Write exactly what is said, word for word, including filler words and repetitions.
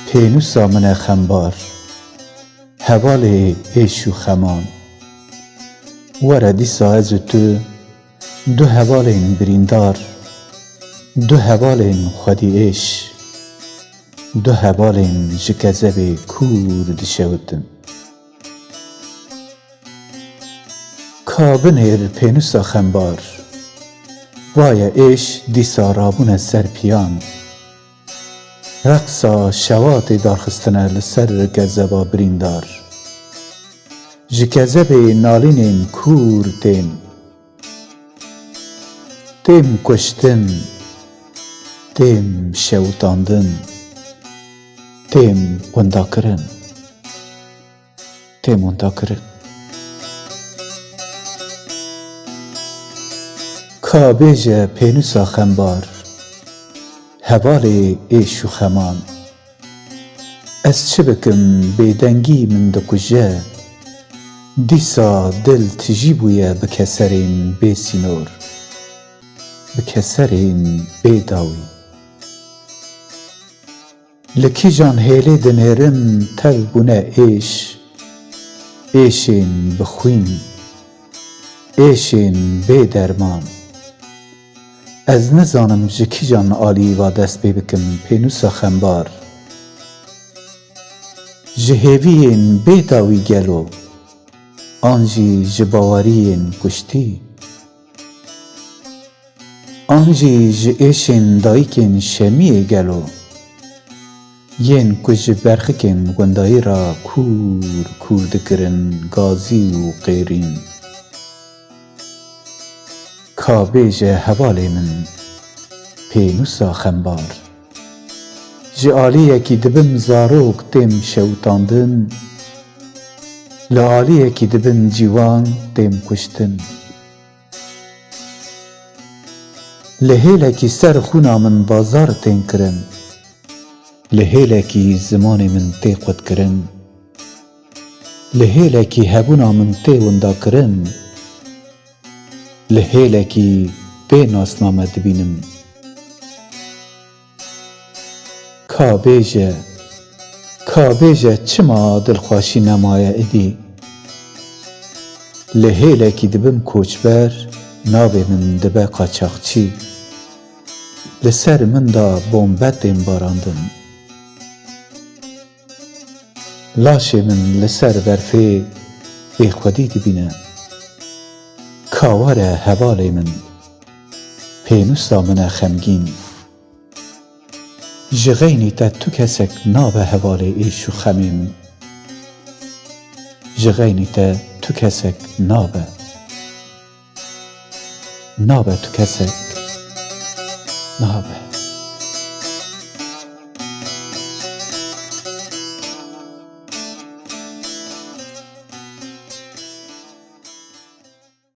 Pênûsa min e xembar, hevalê êş û xeman. Were dîsa ez û tu, du hevalên birîndar, du hevalên xwedî êş, du hevalên ji kezebê kûr dişewitin. Ka binêr pênûsa xembar, vaye êş dîsa rabûne ser piyan. Reqsa şewa tê darxistine li ser kezeba birîndar. Ji kezebê nalînên kûr tên. Têm kuştin, têm şewitandin, têm windakirin. Têm winda kirin. Ka bêje pênûsa xembar, hevalê êş û xeman. Ez çi bikim, bêdengî min dikuje. Dîsa dil tijî bûye bi keserên bê sînor, bi keserên bê dawî. Li kîjan hêlê dinêrim tev bûne êş, êşên bi xwîn, êşên bê derman. Ez nizanim ji kîjan alî va dest pê bikim pênûsa xembar. Ji hêviyên bê dawî gelo, an jî ji baweriyên kuştî? An jî ji êşên dayikên şemiyê gelo, yên ku ji berxikên windayî re kûr kûr dikirin gazî û qêrîn. Ka bêje hevalê min, pênûsa xembar. Ji aliyekî dibim zarok têm şewitandin, li aliyekî dibim cîwan têm kuştin. Li hêlekî ser xûna min bazar tên kirin. Li hêlekî zimanê min tê qutkirin. Li hêlekî hebûna min tê windakirin. Li hêlekî bê nasname dibînim. Ka bêje, ka bêje çima dilxweşî nemaye idî? Li hêlekî dibim koçber, navê min dibe qaçaxçî. Li ser min de bombe tên barandin. Laşê min li ser berfê bêxwedî dibîne. Ka were hevalê min, pênûsa min e xemgîn. Ji xeynî te tu kesek nabe hevalê êş û xemê min. Ji xeynî te tu kesek nabe. Nabe tu kesek. Nabe.